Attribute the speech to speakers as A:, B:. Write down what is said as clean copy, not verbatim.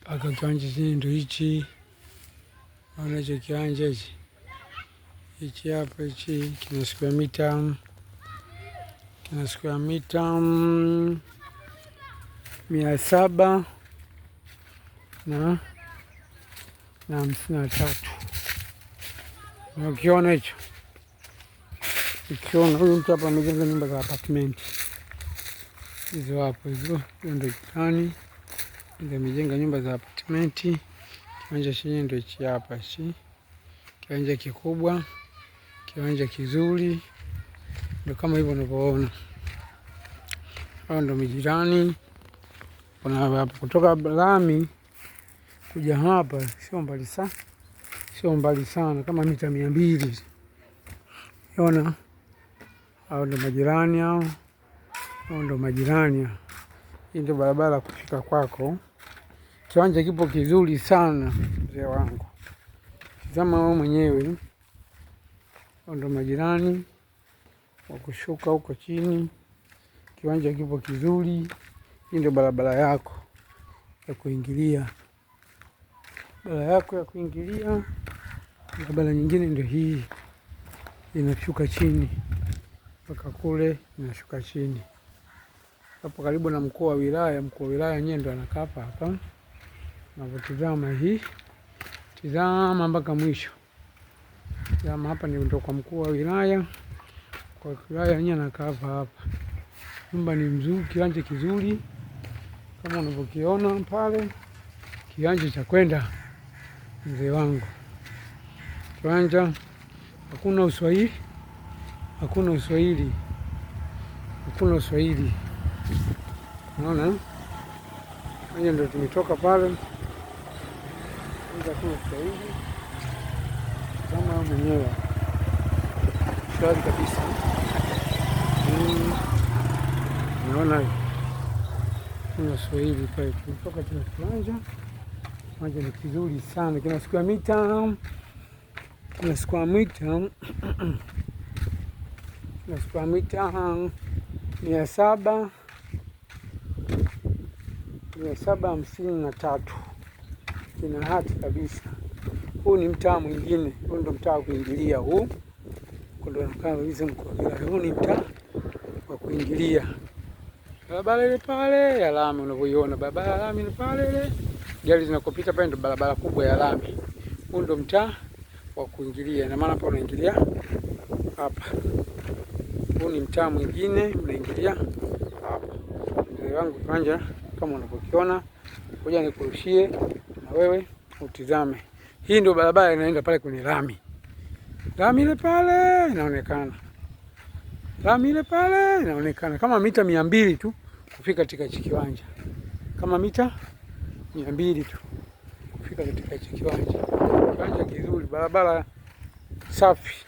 A: Aka kiwanja chenye ndo hichi, naona hicho kiwanja hichi hichi hapa, hichi kina square mita, kina square mita 753 na. Na ukiona hicho, ukiona huyu mtu hapa amejenga nyumba za apartment hizo hapo, hizo hiyo ndio jirani, ndio amejenga nyumba za apartment. Kiwanja chenyewe ndio hichi hapa, hichi kiwanja kikubwa, kiwanja kizuri, ndio kama hivyo unavyoona. Hao ndio majirani. Kuna hapo kutoka lami kuja hapa sio mbali sana, sio mbali sana, kama mita 200. Ona, hao ndio majirani hao, hao ndio majirani. Hii ndio barabara kufika kwako. Kiwanja kipo kizuri sana mzee wangu, tazama wewe mwenyewe. Hao ndio majirani wa kushuka huko chini. Kiwanja kipo kizuri. Hii ndio barabara yako ya kuingilia, barabara yako ya kuingilia. Barabara nyingine ndio hii inashuka chini mpaka kule, inashuka chini hapo karibu na mkuu wa wilaya. Mkuu wa wilaya yenyewe ndo anakaa hapa hapa. Unavyotizama hii, tizama mpaka mwisho. Tizama hapa ni ndo kwa mkuu wa wilaya, kwa wilaya yenyewe anakaa hapa hapa. Nyumba ni mzuri, kiwanja kizuri kama unavyokiona pale, kiwanja cha kwenda mzee wangu. Kiwanja hakuna uswahili, hakuna uswahili, hakuna uswahili. Unaona, kiwanja ndio tumetoka pale, hakuna uswahili kama mwenyewe, shwari kabisa. Naona kuna Swahili pale, tumetoka tena kiwanja. Kiwanja ni kizuri sana, kina square mita, kina square mita, kina square mita 700, 753. Kina hati kabisa. Huu ni mtaa mwingine, huu ndo mtaa wa kuingilia huu, ndio kabisa mkuu wa wilaya. Huu ni mtaa wa kuingilia. Barabara ile pale ya lami unavyoiona, barabara ya lami ile pale ile, gari zinakopita pale ndo barabara kubwa ya lami. Huu ndo mtaa wa kuingilia, na maana hapa unaingilia hapa. Huu ni mtaa mwingine unaingilia hapa. Mzee wangu, kiwanja kama unavyokiona, ngoja nikurushie na wewe utizame. Hii ndio barabara inaenda pale kwenye lami. Lami ile pale inaonekana, lami ile pale inaonekana kama mita 200 tu kufika katika hichi kiwanja, kama mita 200 tu kufika katika hichi kiwanja. Kiwanja kizuri, barabara safi.